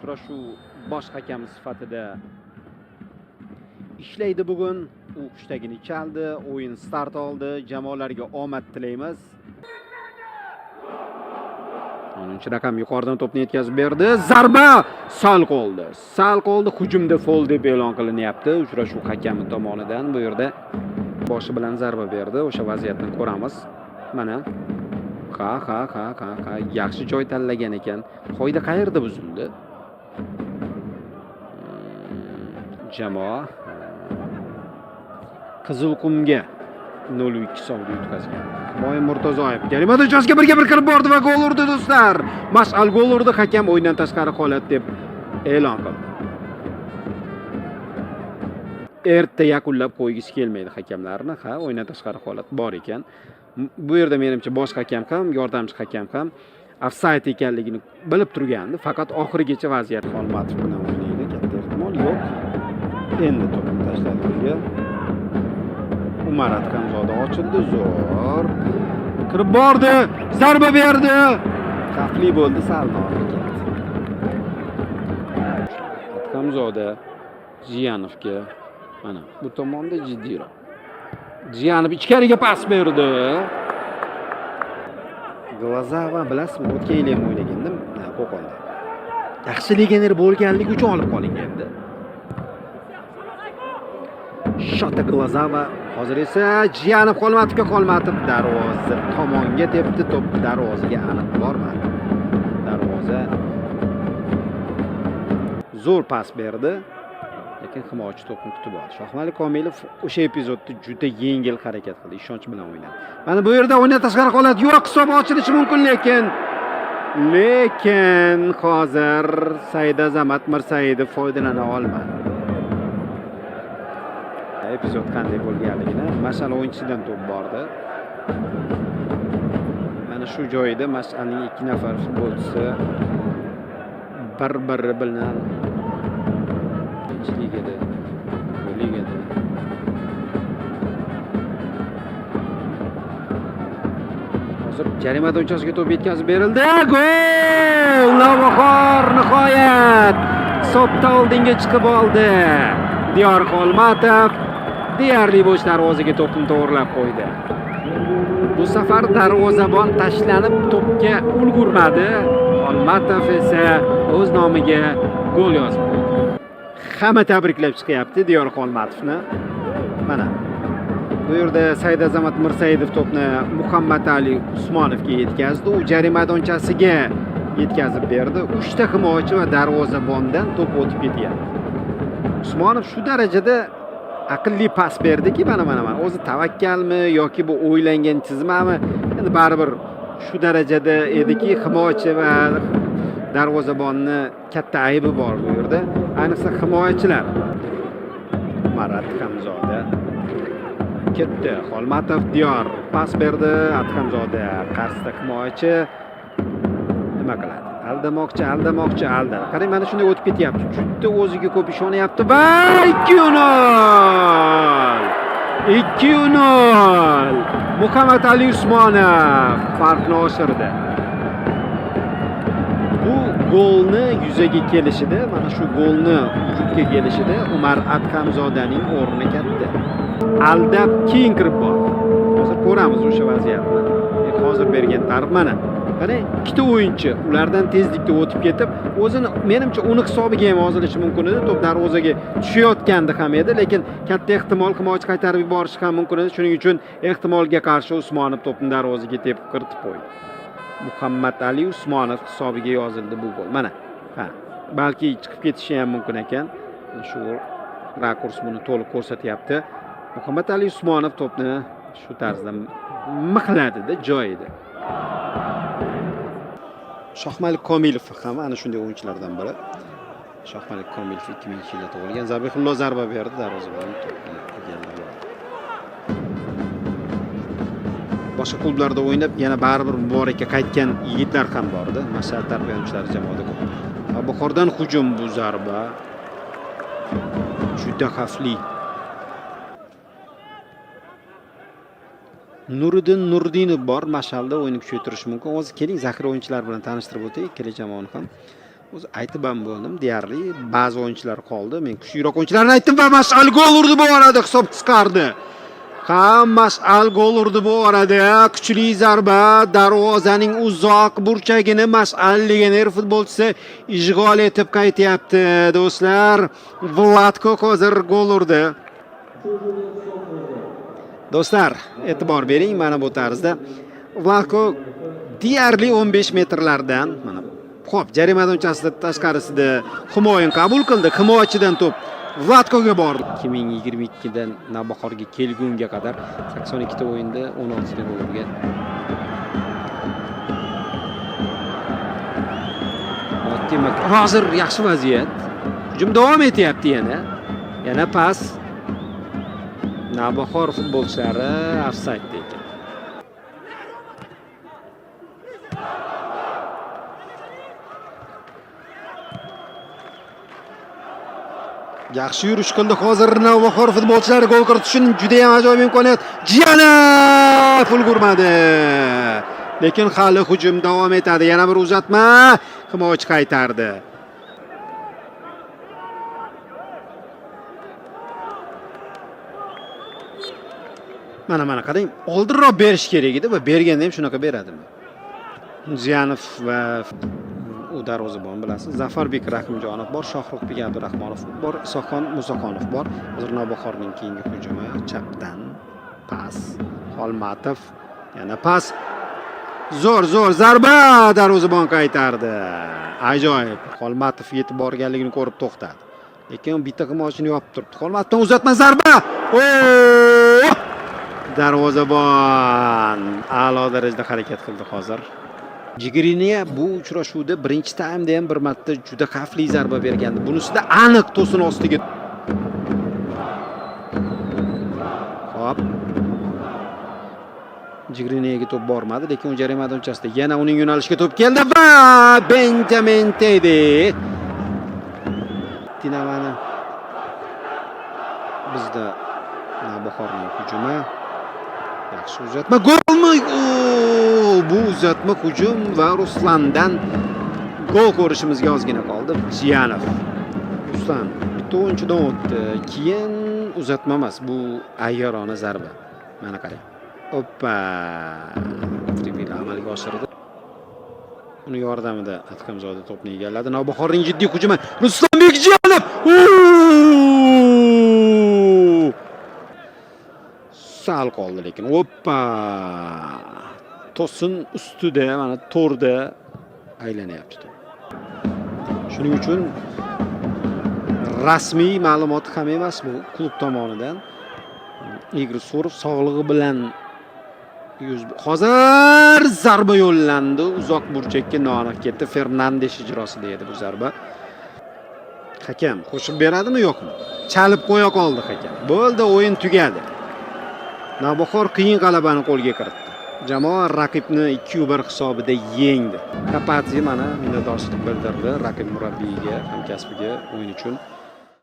Uchrashuv bosh hakami sifatida ishlaydi bugun. U hushtagini chaldi, o'yin start oldi. Jamoalarga omad tilaymiz. 10-raqam yuqoridan to'pni yetkazib berdi. Zarba sal qoldi. Sal qoldi. Hujumda fol deb e'lon qilinyapti uchrashuv hakami tomonidan. Bu yerda boshi bilan zarba berdi. O'sha vaziyatni ko'ramiz. Mana. Ha, ha, ha, ha, ha. Yaxshi joy tanlagan ekan. Qoida qayerda buzildi? Jamoa Qizilqumga 0-2 hisobida yutqazgan. Himoya Murtazoyev jarima maydonchasiga birga bir kirib bordi va gol urdi do'stlar. Mash'al gol urdi, hakam o'yindan tashqari holat deb e'lon qildi. Erta yakunlab qo'ygisi kelmaydi hakamlarni. Ha, o'yindan tashqari holat bor ekan. Bu yerda menimcha bosh hakam ham, yordamchi hakam ham ofsayd ekanligini bilib turgandi, faqat oxirigacha vaziyat Xolmatov bilan o'ynaydi, katta ehtimol yo'q. Endi to'pni tashladi unga. Umar Adhamzoda ochildi, zo'r. Kirib bordi, zarba berdi. Xavfli bo'ldi, sal nori ketdi. Adhamzoda Jiyanovga, mana bu tomonda jiddiyroq. Jiyanov ichkariga pas berdi. Glazava bilasizmi, o'tgan yili ham o'ynagandim Qo'qonda. Yaxshi legioner bo'lganligi uchun olib qolingandi. Shota Glazava, hozir esa Jiyanov Xolmatovga, Xolmatov darvoza tomonga tepdi, to'p darvozaga aniq bormadi. Darvoza zo'r pas berdi, lekin himoyachi to'pni kutib oldi. Shohmalik Komilov o'sha epizodda juda yengil harakat qildi, ishonch bilan o'ynadi. Mana bu yerda o'yindan tashqari holat yo'q, hisob ochilishi mumkin, lekin hozir Saidazamat Mirsaidov foydalana olmadi. Epizod qanday bo'lganligini, Mash'al o'yinchisidan to'p bordi. Mana shu joyida Mash'alning 2 nafar futbolchisi bir-biri bilan ligada, bu ligada hozir jarima maydonchasiga to'p yetkazib berildi. Gol! Navbahor nihoyat hisobda oldinga chiqib oldi. Diyor Xolmatov deyarli bo'sh darvozaga to'pni to'g'rilab qo'ydi. Bu safar darvozabon tashlanib to'pga ulgurmadi. Xolmatov esa o'z nomiga gol yozib qo'ydi. Hamma tabriklab chiqyapti Diyor Xolmatovni. Mana bu yerda Saidazamat Mirsaidov to'pni Muhammad Ali Usmonovga yetkazdi. U jarima maydonchasiga yetkazib berdi. 3 ta himoyachi va darvozabondan to'p o'tib ketyapti. Usmonov shu darajada aqlli pas berdiki, mana mana mana o'zi tavakkalmi yoki bu o'ylangan chizmami, endi baribir shu darajada ediki, himoyachi va darvozabonni katta aybi bor bu yerda. Ayniqsa himoyachilar. Umar Adhamzoda ketdi. Xolmatov Diyor pas berdi. Adhamzoda qarshisida himoyachi nima qiladi? Aldamoqchi, aldamoqchi, aldadi. Qarang, mana shunday o'tib ketyapti. Juda o'ziga ko'p ishonyapti va 2-0. 2-0. Muhammad Ali Usmonov farqni oshirdi. Bu golni yuzaga kelishida, mana shu golni vujudga kelishida Umar Adhamzodaning o'rni katta. Aldab keyin kirib bordi. Hozir ko'ramiz o'sha vaziyatni. Hozir bergan tarif mana. Qarang, ikkita o'yinchi ulardan tezlikda o'tib ketib, o'zini menimcha uni hisobiga ham yozilishi mumkin edi. To'p darvozaga tushayotgandi ham edi, lekin katta ehtimol himoyachi qaytarib yuborishi ham mumkin edi. Shuning uchun ehtimolga qarshi Usmonov to'pni darvozaga tepib kiritib qo'ydi. Muhammad Ali Usmonov hisobiga yozildi bu gol. Mana. Ha, balki chiqib ketishi ham mumkin ekan. Shu rakurs buni to'liq ko'rsatyapti. Muhammad Ali Usmonov to'pni shu tarzda mixladida joyida. Shohmalik Komilov ham ana shunday o'yinchilardan biri. Shohmalik Komilov 2000-yilda tug'ilgan. Zabihullo zarba berdi, darvozabon to'pni egallab oldi. Boshqa klublarda o'ynab, yana baribir Muborakka qaytgan yigitlar ham bor-da. Mash'al tarbiyalanuvchilari jamoada ko'p. Buxordan hujum, bu zarba juda xavfli. Nuriddin Nurdinov bor, Mash'alda o'yinni kuchaytirishi mumkin. Hozir keling, zaxira o'yinchilar bilan tanishtirib o'tay, ikkala jamoani ham. O'zi aytib ham bo'ldim, deyarli ba'zi o'yinchilar qoldi. Men kuchliroq o'yinchilarni aytdim va Mash'al gol urdi bu orada, hisob qisqardi. Ha, Mash'al gol urdi bu orada. Kuchli zarba darvozaning uzoq burchagini Mash'al legioner futbolchisi ishg'ol etib qaytyapti do'stlar. Vlatko hozir gol urdi. Do'stlar, e'tibor bering mana bu tarzda. Vlatko deyarli 15 metrlardan mana xo'p, jarima maydonchasida tashqarisida Humoyun qabul qildi. Himoyachidan to'p Vlatkoga bordi. 2022 dan Navbahorga kelgunga qadar 82 ta o'yinda 16 ta gol urgan. Demak, hozir yaxshi vaziyat. Hujum davom etyapti yana. Yana pas. Navbahor futbolchilari ofsaydda ekan. Yaxshi yurish qildi hozir Navbahor futbolchilari gol kiritish uchun juda ham ajoyib imkoniyat. Jiyanov ulgurmadi. Lekin hali hujum davom etadi. Yana bir uzatma. Himoyachi qaytardi. Mana qarang, oldinroq berish kerak edi va berganda ham shunaqa beradimi? Ziyanov va u darvozabon bilasiz, Zafarbek Rahimjonov bor, Shohruxbek Abdurahmonov bor, Isoqxon Musaxonov bor. Hozir Navbahorning keyingi hujumi chapdan pas, Xolmatov yana pas. Zo'r zarba, darvozabon qaytardi. Ajoyib. Xolmatov yetib borganligini ko'rib to'xtadi. Lekin bitta himoyachini yopib turibdi. Xolmatovdan uzatma zarba. Darvozabon a'lo darajada harakat qildi hozir. Jigriniya bu uchrashuvda birinchi taymda ham bir marta juda xavfli zarba bergandi. Bunisida aniq to'sin ostiga. Xo'p. Jigriniyaga to'p bormadi, lekin u jarima maydonchasida yana uning yo'nalishiga to'p keldi va Benjamin Tedi. Dinamani bizda Navbahorning hujumi. Yaxshi uzatma, golmi? Bu uzatma hujum va Ruslandan gol ko'rishimizga ozgina qoldi. Jiyanov. Ruslan bitta o'yinchidan o'tdi. Keyin uzatma emas, bu ayyorona zarba. Mana qarang. Oppa! Dribl amalga oshirdi. Uni yordamida Adhamzoda to'pni egalladi. Navbahorning jiddiy hujumi. Ruslanbek Jiyanov! Sal qoldi lekin. Oppa! To'sin ustida, mana to'rda aylanyapti to'p. Shuning uchun rasmiy ma'lumot ham emas bu klub tomonidan. Igor Surov sog'lig'i bilan hozir zarba yo'llandi. Uzoq burchakka noaniq ketdi. Fernandes ijrosida edi bu zarba. Hakam qo'shib beradimi yo'qmi? Chalib qo'ya qoldi hakam. Bo'ldi, o'yin tugadi. Navbahor qiyin g'alabani qo'lga kiritdi. Jamoa raqibni 2-1 hisobida yengdi. Kapadze mana minnatdorchilik bildirdi raqib murabbiyiga, hamkasbiga o'yin uchun.